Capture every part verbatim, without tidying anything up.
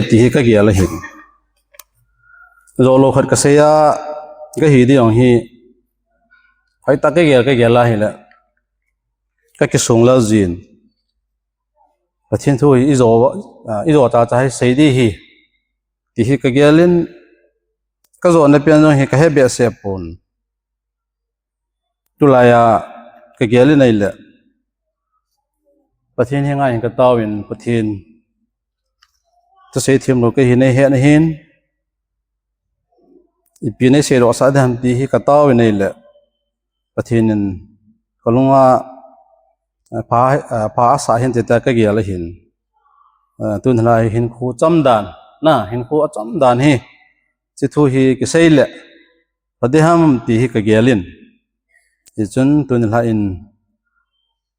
ti hi kagel ahin. Jolo khat kasei a, kahi ding jong hi, hoitah kagel, kagel ahile, kakisung lel jin. Pathen thu hi ijo, ah, ijo chacha hi sei ding hi, ti hi kagel in, kajona pen jong hi kahe behseh pon. Tulai a kagel in ahile, Pathen henga hin katao in, Pathen thusei themlou kahi neihet nahin, ipi neiseidoh sah ding ham ti hi katao in ahile, Pathen in kalunga, eh, pha, eh, pha asah hinte tia kagel ahin. Eh, tuni lai hinkho chom dan, na, hinkho achom dan hi, hiche thu hi kisei le pha ding ham ti hi kagel in. Hichun tuni lai in,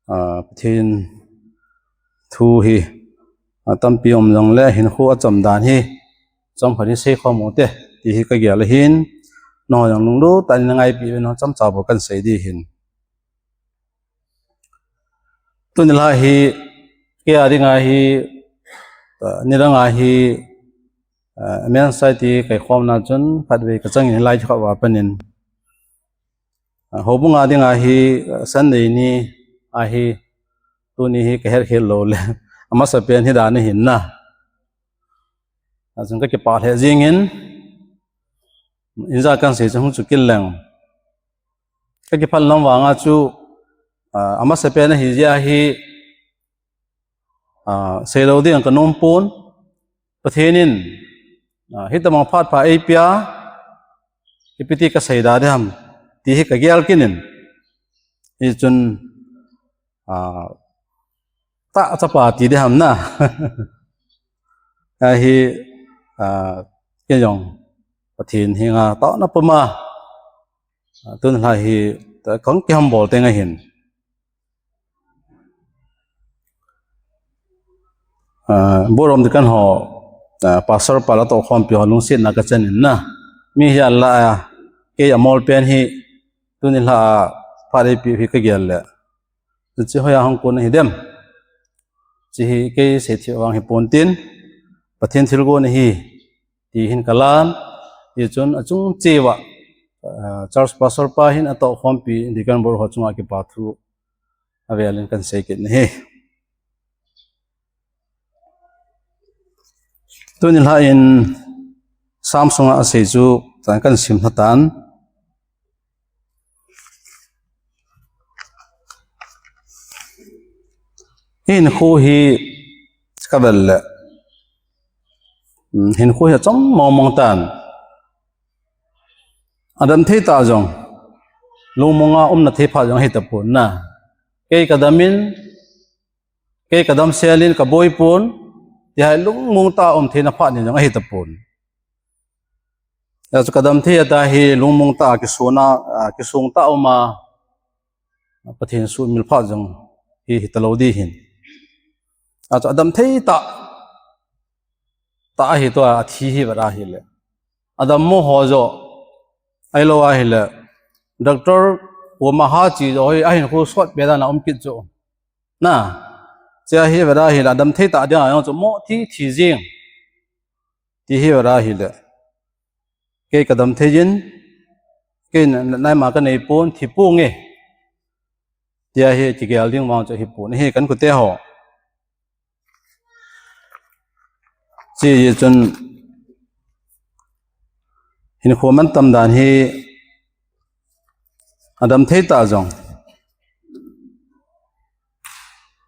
ah, Pathen thu hi, ah, tampi um jongle hinkho achom dan hi chomkhat in seikhom u hite ti hi kagel ahin. Nangho jong lunglut tah in nangaipi uvin, chomcha bou kahin sei ding ahin. Tuni lai hi, kei a dinga hi, ah, nidang a hi, ah, Men's Society kaikhomna chun khatvei kachang in hilai chu khat va panin, ah, houbung a dinga hi, ah, Sunday ni ahi, tuni hi kahet khel lou le, amasapen hi dan ahin na. Achun kakipah lheh jengin, ijat kahin sei chu hung chu kit leng. Kakiphal nom vanga chu, ah, amasapen ahi jeh a hi, ah, seilou ding kanom pon, Pathen in, ah, hitobang phat pha eipea, ipi ti kasei da ding ham, ti hi kagel kit in. Hichun, ah, tah chapa ti ding ham na. Ahi, ah, kei jong Pathen henga taona puma, ah, tuni lai hi, ta, kahung kihambol teng ahin. Ah, Borom Deacon ho, ah, Pastor pa le atohkhompi ho lungsetna kachan in na. Mi hi ala, ah, kei amol pen hi, tuni lai a phat eipeh hi kagel le, hiche hoiya hung kon ahi dem? Hiche hi kei seithei vang hipon tin, Pathen thilgon ahi, ti hin kalan, hichun achung cheh uva, ah, Church Pastor pa hin atohkhompi Deacon Board ho chunga kipa thu avel in kahin sei kit nahi. Tuni lai in Psalm sunga asei chu, chan kahin sim lha tan. Hinkho hi kavel le, um, hinkho hi achom mong mong tan. Adam thei tah jong, lungmonga umna thei phat jong ahitapon na. Kei kadam in, kei kadam sel in kaboi pon, ti hi lungmong tah a um theina phat ni jong ahitapon. Hichu kadam thei tah hi lungmong tah a kisung a, ah, kisung tah a um a, Pathen sumil phat jong hi hitalou ding ahin. Hichu adam thei tah, tah ahi tua athi hi vet ahile, adammo ho joh, ahilou ahile, doctor u maha chi joh hi ahinkho sot be dan a um kit joh. Na, hiche hi vet ahile, adam thei tah dinga jong chu mo thi thi jing, ti hi vet ahile, kei kadam thei in, kei na, na, natna ima kanei pon, thi ponge, tia hi kigel ding vang chu ahipon ahi, ka inkote ho. Hiche chun hinkho mantam dan hi adam thei tah jong,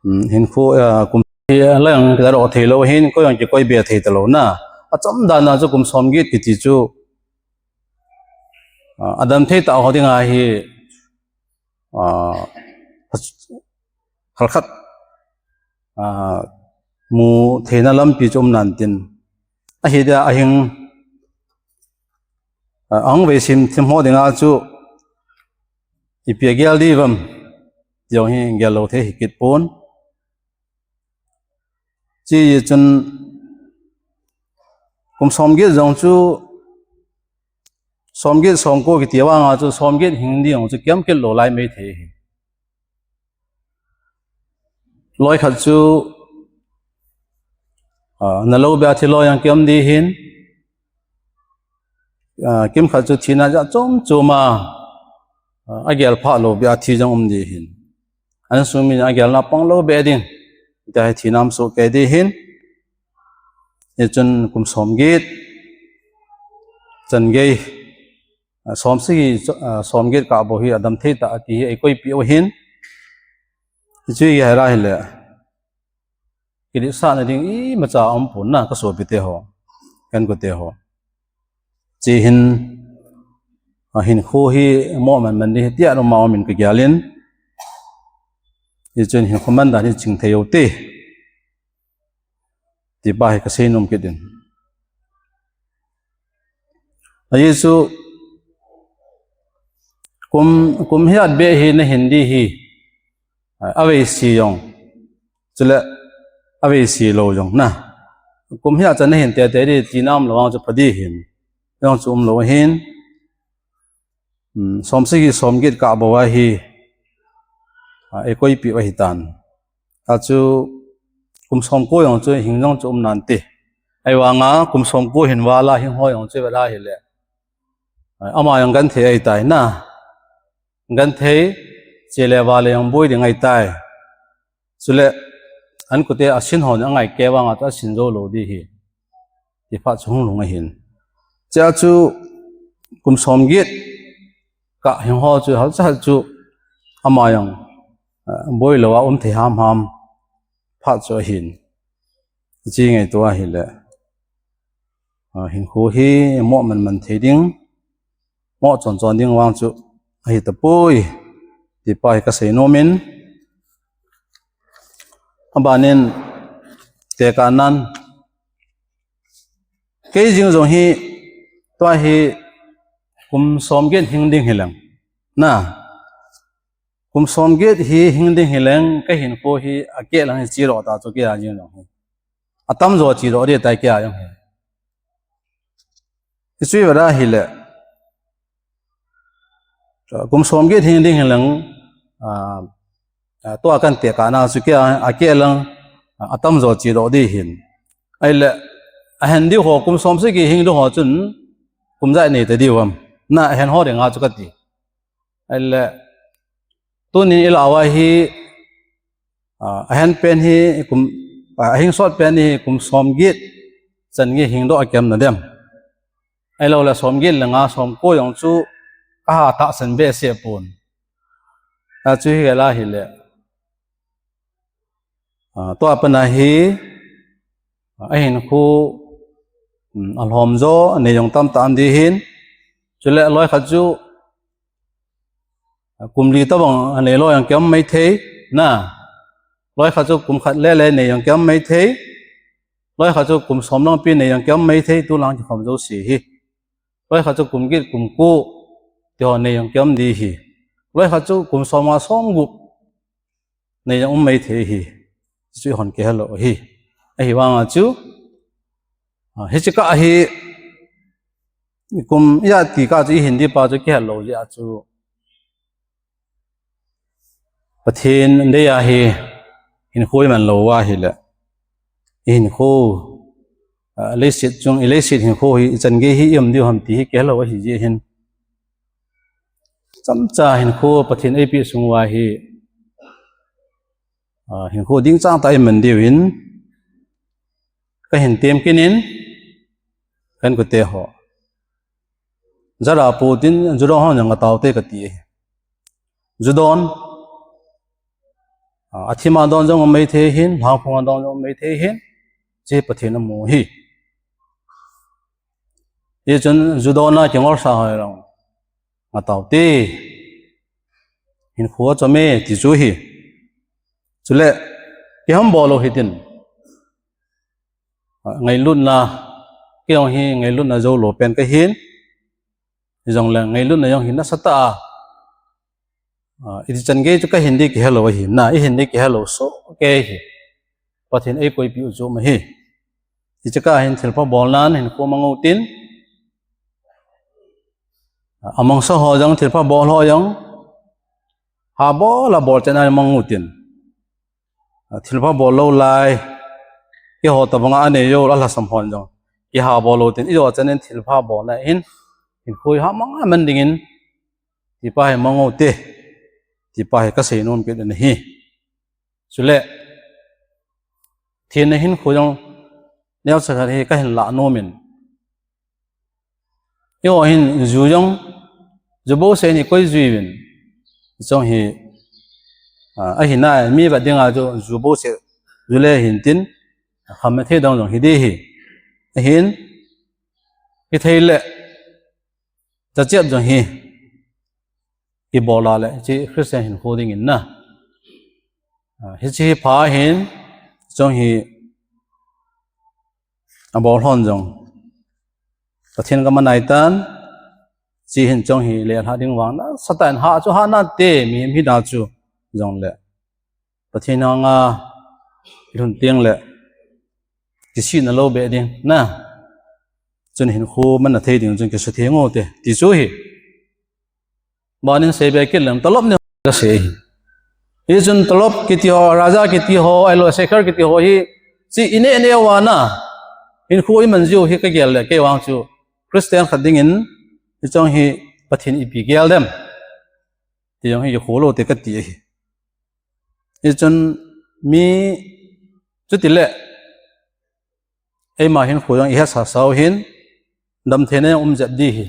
um, hinkho, ah, kum hi lang kidalou thei lou hin, koi jong kikoi be thei talou na. Achom dan a chu kum som get kiti chu, ah, adam thei tah ho dinga hi, ah, khat khat, ah, mu theina lampi chu um nan tin. Ahi dia ahing, ah, ahung vei sim thim ho dinga chu ipi agel ding ham, ti jong hi gel lou thei hi kit pon. Hiche chun kum som get jong chu, som get som ko kiti vang a chu som get hing ding jong chu kiam kit lou lai mai thei hi. Loi khat chu Ah, nalou bia thi lou jong kium ding ahin. Ah, kimkhat chu thina jat chom chom a, ah, agel phah lou bia thi jong um ding ahin. Ahin sung mi agel na pang lou beh ding. Tia hi thina um soh kei ding ahin. Hichun kum som get chan gei, ah, som sagi, ah, som get kah bou hi adam thei tah ati hi eikoi peh u ahin. Hichu hi hera hile, kiditsah na ding imacha aum pon na, ka sopi te ho, ka inkote ho. Hiche hin, ah, hinkho hi mo man man ding ahi tia loma um in ka gel in. Hichun hinkho man dan hi ching thei u hite. Ti pa hi ka seinom kit in. Ajeh chu kum, kum hiat beh hi nahin ding ahi. Avei si jong. Chule avei si lou jong na. Kum hiat chan nahin tei tei ding tina um lou vang chu pha ding ahin. Jong chu um lou ahin. Hmm, som sagi som get kah bou ahi. Ah, eikoi peh u ahi tan. Achu kum som ko jong chu hing jong chu um nante. Ahivanga kum som ko hin val a hing ho jong chu vela hile, ah, ama jong genthei ahitai na. Genthei, che le vale jong boi ding ahitai. Chule, a inkote asin hon angai kei vanga chu asin jou lou ding ahi. Ti phat chu hung lhung ahin. Hichea chu kum som get kah hing ho chu halcha hal chu ama jong, ah, boi lou a um thei ham ham phat chu ahin. Hiche ngaito ahile, ah, hinkho hi mo man man thei ding, mo chon chon ding vang chu ahi tapoi. Ti pa hi ka seinom in. Abanin tekah nan, kei jeng jong hi, tua hi kum som get hing ding hileng na, kum som get hi hing ding hileng, ka hinkho hi akeh lang hi chedoh ta chu kei a jeng jong hi. Atamjo chedoh ding tai kei a jong hi. Hichu vela hile, kum som get hing ding hileng, ah, ah, tua kan tekah na chu kei a, akeh lang, ah, atamjo chedoh ding ahin. Ahile, ahen ding ho, kum som sagi hing ding ho chun kum ijat nei ta diu ham? Na, ahen ho dinga chu kati. Ahile, tunin ilah uva hi, ah, ahen pen hi kum, ah, ahing sot pen hi kum som get chan gei hingdoh a kiam na dem? Ahilouleh som get le nga, som ko jong chu kaha tahsan behseh pon. Achu hi vela hile, ah, tua pana hi, ah, ahinkho, um, alhom jo, anei jong tamtah um ding ahin. Chule loikhat chu, ah, kum li tobang anei lou jong kiam maithei na. Loikhat chu kum khat le le nei jong kiam maithei. Loikhat chu kum som lang pi nei jong kiam maithei, tulang kikhom jouse hi. Loikhat chu kum get kum ko tiho nei jong kiam ding ahi. Loikhat chu kum som nga som gup nei jong um maithei ahi. Chu hon kihe lou ahi. Ahivanga chu, ah, hiche kah hi kum ijat ti kah chu ihin ding pa chu kihe lou jeh a chu Pathen dei a hi hinkho iman lou uva ahile, ihinkho, ah, leiset chung, ileiset hinkho hi ichan gei hi ium diu ham ti hi kihe lou ahi jeh hin, chomcha hinkho Pathen eipeh sung uva hi, ah, hinkho dingchang tah iman diuvin kahin tem kit in, ka inkote ho. Jat a potin, ju don hon jong nga taute kati ahi. Ju don, ah, athim a don jong um maithei ahin, lhangphong a don jong um maithei ahin, hiche Pathen amu ahi. Hichun ju don a kingolsa ho jong nga taute. Hinkho achom e ti chu ahi. Chule, kihambol lou hitin, ah, ngailutna, kei jong hi ngailutna joulou pen kahin. Hijongle ngailutna jong hi nasatah a, ah, iti chan gei chu kahin ding kihe lou ahi na, ihin ding kihe lou soh kei ahi. Pathen eikoipeh u chu um ahi. Hiche kah hin thilpha bolnan hinkho mang utin, ah, amangsa ho jong, thilpha bol ho jong, ha bol a bol chan a mang utin, ah, thilpha bol lou lai, keiho tabanga anei jou, alhasam hon jong kiha bol lou tin, ijo chan in thilpha bolna hin, hinkho hi ha mang a man dingin, tipa hi mang u te, tipa hi kasei nom kit in ahi. Chule, thina hinkho jong neocha khat hi kahin lah nom in, eiho hin ju jong, ju bouseh in ikoi jui uvin. Chong hi, a, ahi nai, mi vet dinga chu ju bouseh, ju le hin tin, kham thei dong jong hi ding ahi. Ahin, hithei le, tachep jong hi, ibol a le, hiche Christian hinkho dingin na. A, hiche hi pha hin, chong hi, abol hon jong. Pathen kamanai tan, hiche hin chong hi lelha ding vang nasatah in ha chu ha nante, mihem hina chu jongle. Pathen henga ilhun teng le, kisihna lou beh ding, na. Chun hinkho manna thei ding chun kisutheng u te, ti chu ahi. Banin seibe kit leng talop nei kasei ahi. Hichun talop kiti ho, raja kiti ho, ahilou shekhar kiti ho hi, hiche ineh neh uva na, hinkho iman jiu hi kagel le, kei vang chu Christian khat dingin, hichong hi Pathen ipi gel dem, ti jong hi kikholou te kati ahi. Hichun mi chuti le, eima hinkho jong ihetsa sau hin, damtheina jong um jep ding ahi.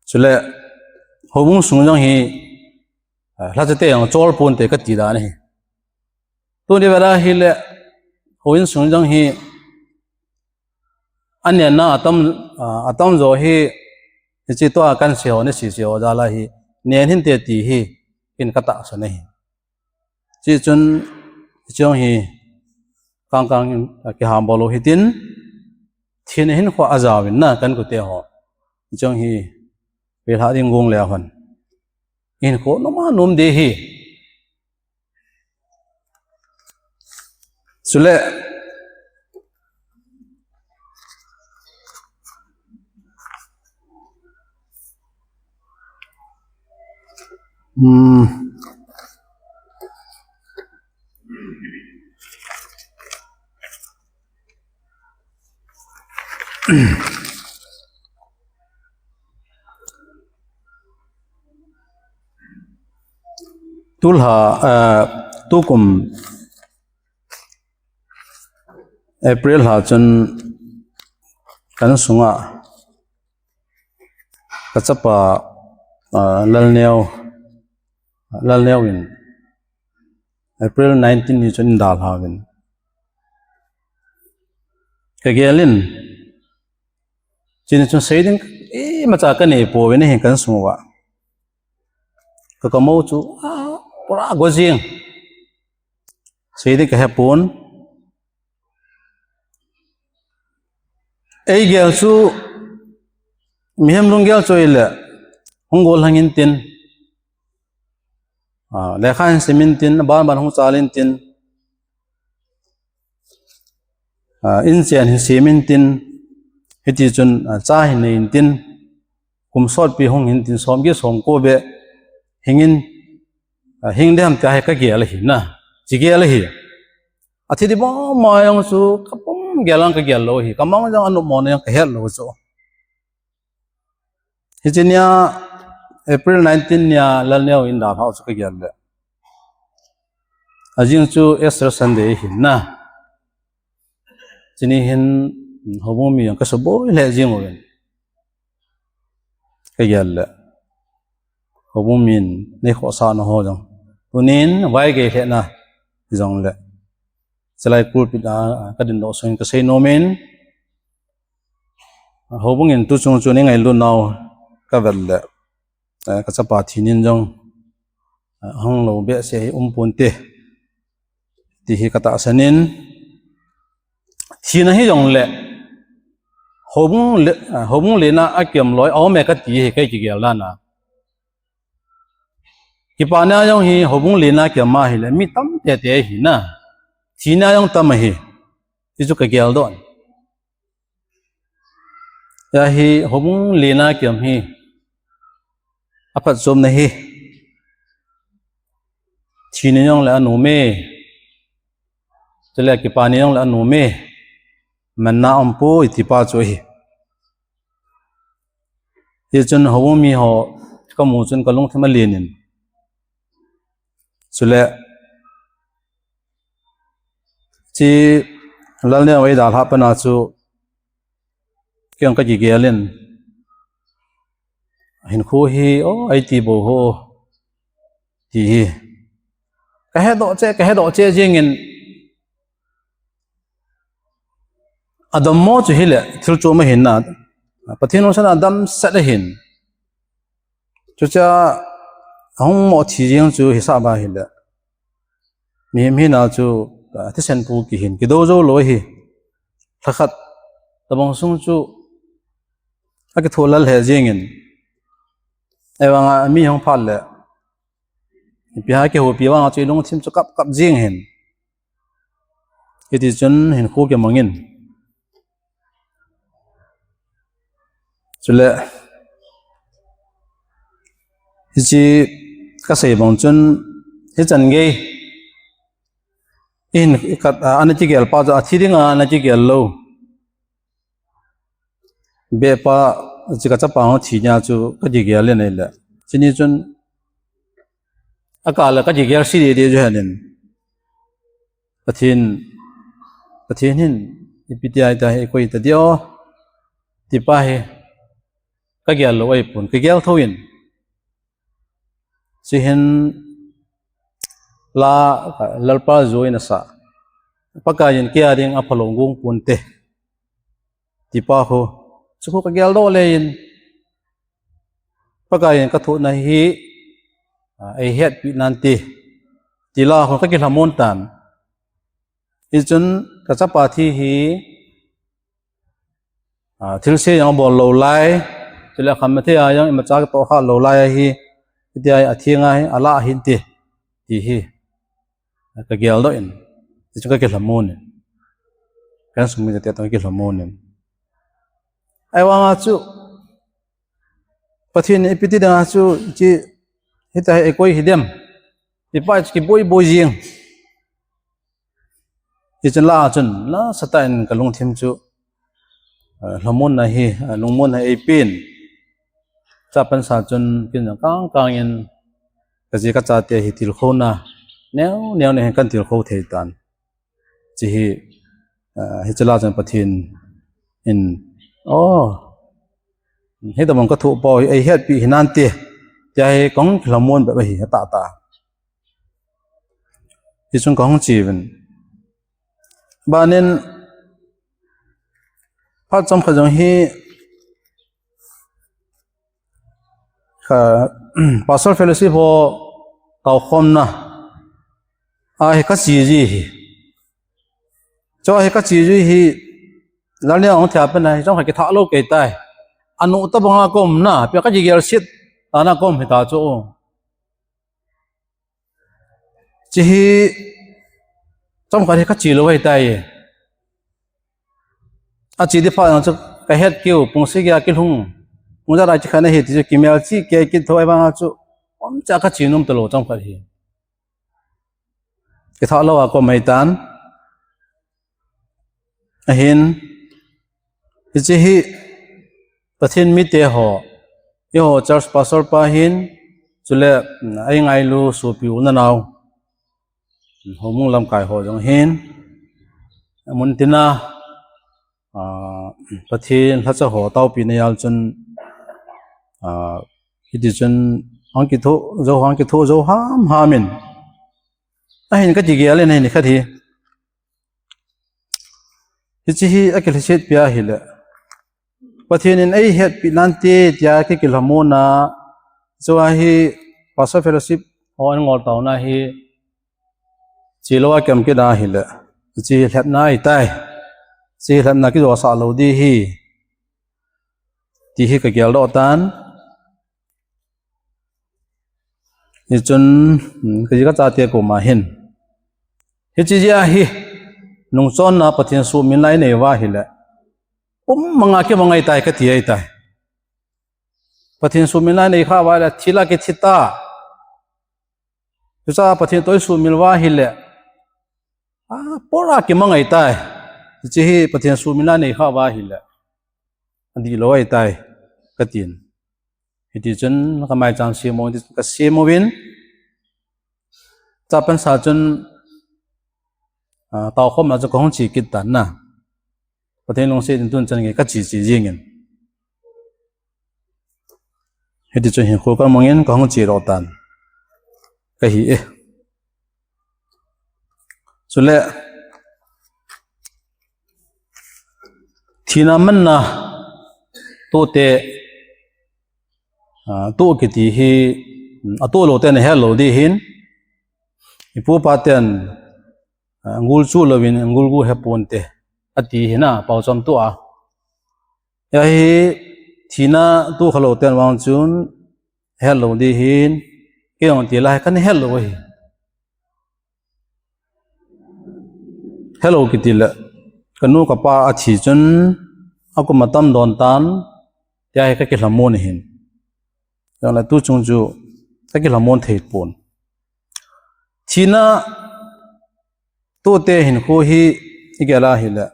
Chule, houbung sung jong hi, a, lhacha te jong chol ponte kati dan ahi. Tuni vela hile, houin sung jong hi, anenna atam, a, atam jo hi, hiche tua kan sei ho, ni sei sei ho jal a hi, nen hinte ti hi, in katahsan ahi. Hichun, hiche jong hi, kang kang in, a, kiha bol u hitin, thina hinkho ajaovin na kan kote ho. Hiche jong hi, velha ding gong le hon. Hinkho nom a nom ding ahi. Chule, hmm. Tulha, eh, tukum April lha chun kan sunga kachapa, ah, Lalneo, Lalneo in April nineteen ni chun eidalha uvin. Kagel in, chuni chun seiding imacha kanei pouvin ahi kan sunguva. Ka, kamou chu, ah, pura gojing. Seiding kahepon. Eigel chu, mihem lunggel chu ahile, hung gollhang intin, ah, lekha hin sim intin, aban ban hung chal intin, ah, inchen hin sem intin, hiti chun, ah, cha hin nei intin, kum sotpi hung hintin, somget somko beh hingin, ah, hing ding ham tia hi kagel ahi na, chi gel ahi. Athi ding mama jong chu kapum gel ang kagel lou ahi, kamang jong anop mona jong kahet lou chu. Hiche nia April nineteen nia Lalneo eidalhau chu kagel le. Ajing chu Easter Sunday ahin na. Chuni hin houbung mi jong kasuboi lheh jing uvin. Kagel le. Houbung min neikhohsahna ho jong. Tunin vaigei lhehna jongle. Chulai pulpit a kadindoh sungin kasei nomin. Houbung in tuchung chu neingailut nau kavet le. Eh, kachapa thina in jong, eh, hung lou behseh hi umponte. Ti hi katahsan in, thina hijongle, houbung le, eh, houbung lena akiam loi aume kati hi kei kigel dan a. Kipana jong hi houbung lena kiam ahile, mi tam teitei ahi na. Thina jong tam ahi. Ti chu kagel doh in. Hia hi houbung lena kiam hi aphatchomna hi. Thina jongle anom e. Chule kipa ni jong le anom e. Manna umpoi tipa chu ahi. Hichun houbung mi ho kamu chun kalungthim alen in. Chule, chi Lalneo eidalhah pana chu kei kagigel in. Hinkho hi, o, eiti bou ho, ti hi. Kahedoh cheh, kahedoh cheh jingin, adammo chu hile, thil chu ma hin na. Pathen lungset a damset ahin. Chuche ahung mo thi jeng chu hisah ba hile. Mihem hina chu, a, thisan pu kihin, kido jou lou ahi. Lhakhat, tabang sung chu, akitho lal he jengin. Ahivanga mi hung phat le. Ipi ham kihoupi vanga chu ilungthim chu kap kap jeng hin. Hiti chun hinkho kimangin. Chule, hiche kasei bang chun, hichan gei. Ihin khat, a, ana kigel pa chu, athi dinga ana kigel lou. Beh pa, chi kachapa ho thi nia chu, kakigel in ahile. Chuni chun, akah le kakigel si didi chu henin. Pathen, Pathen hin, ipi tia ita hi, koi ta dio, tipa hi, kagel lou ahipon, kagel thou in. Chihin la, Lalpa ju in asah. Pakaiyin kei a ding aphalou gong ponte. Tipa ho. Chu ho kagel doh le in. Pakaiyin kathohna hi, a, eihetpi nante. Tila ho kakilhamon tan. Hichun kachapa thi hi, a, thilse jong abol lou lai, chule kham thei a jong imacha katoh kha lou lai ahi, hitia athenga hi, alah hinte, ti hi, kagel doh in, hichun kakilhamon in, kansung mite toh kakilhamon in. Ahivanga chu, Pathen in ipi ti dinga chu, chi, hitia hi eikoi hidem, tipa chu kiboi boi jeng. Hichun la chun, nasatah in kalungthim chu, eh, lhamonna hi, eh, lungmonna hi eipen. Chapan sa chun, kin jong kang kang in, kaji kachate hi tilkhouna, neo, neo, neo hin katilkhou thei tan. Chi hi, eh, hiche la chun Pathen in, o, hitabang kathoh pau hi eihetpi hinante, tia hi kahung lhamon bep ahi, tahtah. Hichun kahung che uvin. Banin, phat chomkhat jong hi, kha, Pastor Fellowship ho taokhomna, a hi kache ji hi. Chu hi kache ji hi, Lalneo ahung thia pen a hi, chomkhat kithah lou kei tai. Anu tabanga kaumna, pia kakigel set, tana kaum hita chu. Chi hi, chomkhat hi kache lou ahitai. Ache di phat jong chu kahet keu, pung sagi a kilhung. Pung jat a chikhat ahi ti chu kimelchih kei kit thou ahivanga chu, umcha kache nom talou chomkhat hi. Kithah lou a kaum ahitan. Ahin, hiche hi Pathen mite ho, eiho church pastor pa hin, chule, mm, eingailu sopi u le nao, houbung lamkai ho jong hin, muntina, ah, Pathen lhacha ho taopina jal chun, ah, hiti chun, hung kitho jou, hung kitho jou ham ham in. Ahin kakigel in ahin khat hi. Hiche hi akilhaset pi ahile. Pathen in eihetpi nante tia kikilhamonna. Chua hi Pastor Fellowship ho an ngol taona hi. Che lou a kiam kit ahile. Che lhepna ahitai. Che lhepna kijosah lou di hi. Ti hi kagel doh tan. Hichun, hmm, kaji kachate koma hin. Hiche jeh a hi, nungchonna Pathen suhmilna inei uva ahile. Um manga kimang ahitai kati ahitai. Pathen suhmilna inei kha uva ahile, thil a kithi ta. Chuche Pathen toh isuhmil uva ahile. a, pura kimang ahitai. Hiche hi Pathen suhmilna nei khah uva ahile, adih lou ahitai, katin. Hiti chun kamaicham sem u, hiti chun kasem uvin, chapang sa chun, a, taokhomna chu kahung che kit tan na. Pathen lungset in tun chan gei kache che jingin. Hiti chun hinkho kamangin kahung che lou tan kahi e. Chule, thina manna toh te, a, toh kiti hi, atoh lou ten ahet lou ding ahin, ipu ipa ten, a, gul chu louvin, gul gu he ponte, ati hi na, pao chom toh a. Hiche hi thina toh khalou ten vang chun, het lou ding ahin, kei jong ti lai kana het lou ahi. Hello kiti le, kanu kapa athi chun, akum atam don tan, tia hi kakilhamon ahin. Jongle tu chung chu, kakilhamon thei pon. Thina toh te hinkho hi, igel a hile,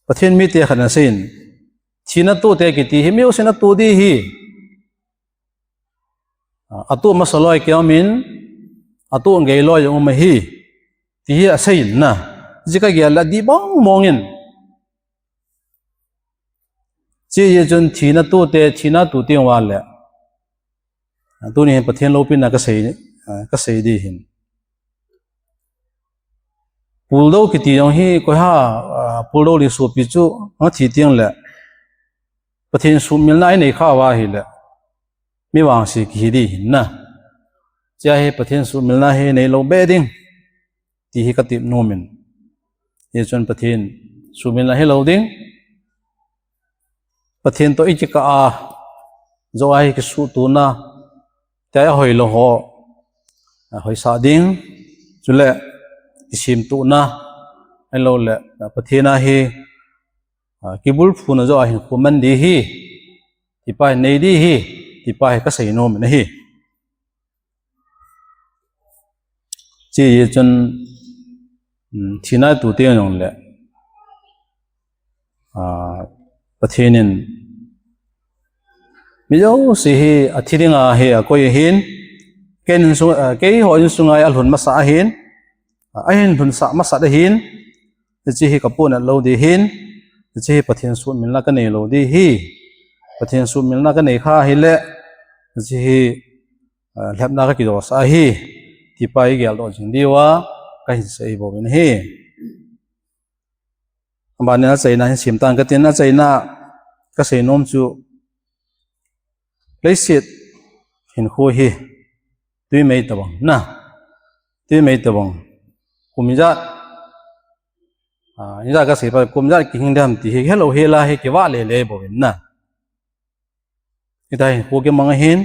Pathen mite khat in aseiyin, thina toh te kiti hi, mi jousen atoh ding ahi. A, atoh masa loi kium in, atoh gei loi jong um ahi, ti hi aseiyin na. Hiche kagel le adih mong mong in. Hiche jeh chun thina toh te, thina toh te uva le, a, tuni hin Pathen loupina kasei, a, kasei ding ahin. Puldo kiti jong hi, koi ham, a, puldo le sopi chu, athi teng le, Pathen suhmilna inei khah uva ahile, mi vangse kihi ding ahin na. Hiche hi Pathen suhmilna hi neilou be ding, ti hi katep nom in. Hichun Pathen suhmilna hilou ding. Pathen toh ikikah a, jo a hi kisuhtona, tia ahoilou ho, ahoisah ding. Chule, kisemtona, ahilouleh, Pathen a hi, a, kibulphuna jo a hinkho man ding ahi, ti pa hi nei ding ahi, ti pa hi kasei nom in ahi. Hiche jeh chun, um, thina toh te jong le, a, Pathen in mi jouse hi athi dinga hi akoi ahin, kei insung, a, keiho insunga hi alhun masa ahin, a, ahin lhunsah masat ahin, hiche hi kapohnat lou ding ahin, hiche hi Pathen suhmilna kanei lou ding ahi, Pathen suhmilna kanei khah ahile, hiche hi, a, lhepna kakijosah ahi, ti pa hi geldoh jing diuva, kahin sei bou in ahi. Abanin achaina hin sim tan katin, achaina kasei nom chu, leiset hinkho hi, twi mei tabang na, twi mei tabang, kum ijat, a, ijat kasei pa, kum ijat kihing dem ti hi, helou hela hi, kivah lele bou in na. Hitia hinkho kimang ahin,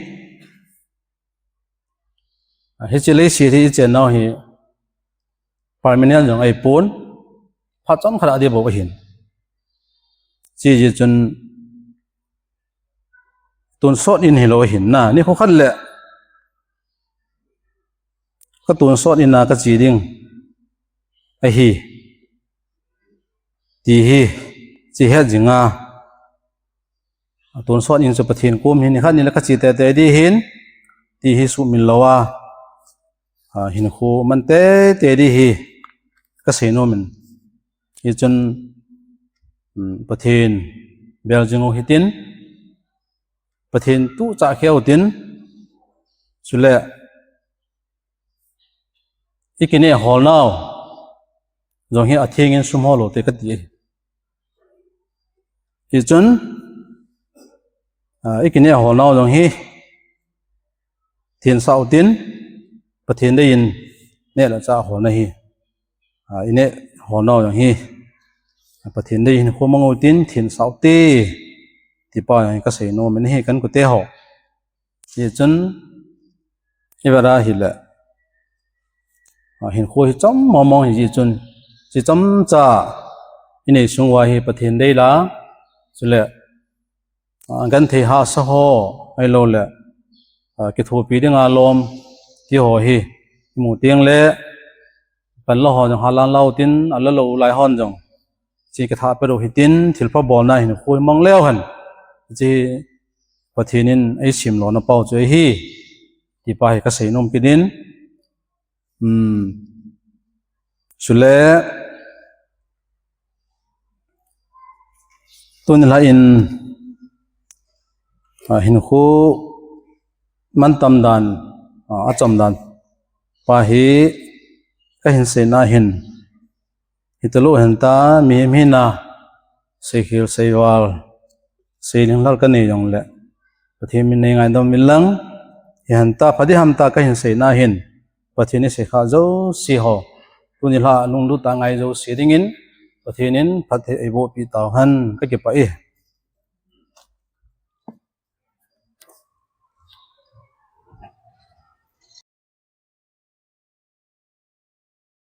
a, hiche leiset hi ichennau hi permanent jong ahipon, phat chomkhat a ding bou ahin. Hiche jeh chun tonsot in hilou ahin na, nikho khat le katonsot in a kache ding ahi, ti hi, hiche het jinga, tonsot in chu Pathen kom hin nikhat nile kache teitei ding ahin, ti hi suhmil louva, a, hinkho man teitei ding ahi, kasei nom in. Hichun, um, Pathen bel jing u hitin, Pathen tuchah khel u hitin, chule ikineh holnau jong hi athengin sumhol u hite kati ahi. Hichun, a, ikineh holnau jong hi thensah u hitin, Pathen deiyin neh le chah holna hi, a, ineh holnau jong hi Pathen deiyin hinkho mang u hitin thensah u hite, ti pa jong hi kasei nom in ahi, ka inkote ho. Hichun, ivet a hile, a, hinkho hi chom mong mong ahi jeh chun, hiche chomcha inei sung uva hi Pathen dei la, chule, a, genthei hahsa ho, ahilouleh, a, kithopi dinga lom, ti ho hi imu teng le, panla ho jong halan lau tin, ala lou lai hon jong chi ka tha pe ro hitin, thilpha bolna hin khu mang leu hen. Chi Pathen in ei sim lona pau chu ahi. Ti pa hi ka sei nom kit in. Um, sule tuni la in, ah, hin khu man tam dan, ah, a chom dan pa hi ka hin sei na hin. Hita lou hen ta, mihem hina, seikhel, seival, seiling lal ka nei jong le. Pathen min nei ngaidam in lang, hi hen ta, pha di ham ta ka hin sei na hin. Pathen in seikha jouse ho. Tuni la lunglut a ngai jouse dingin, Pathen in phatthei eiboh pi tau hen ka kipah e.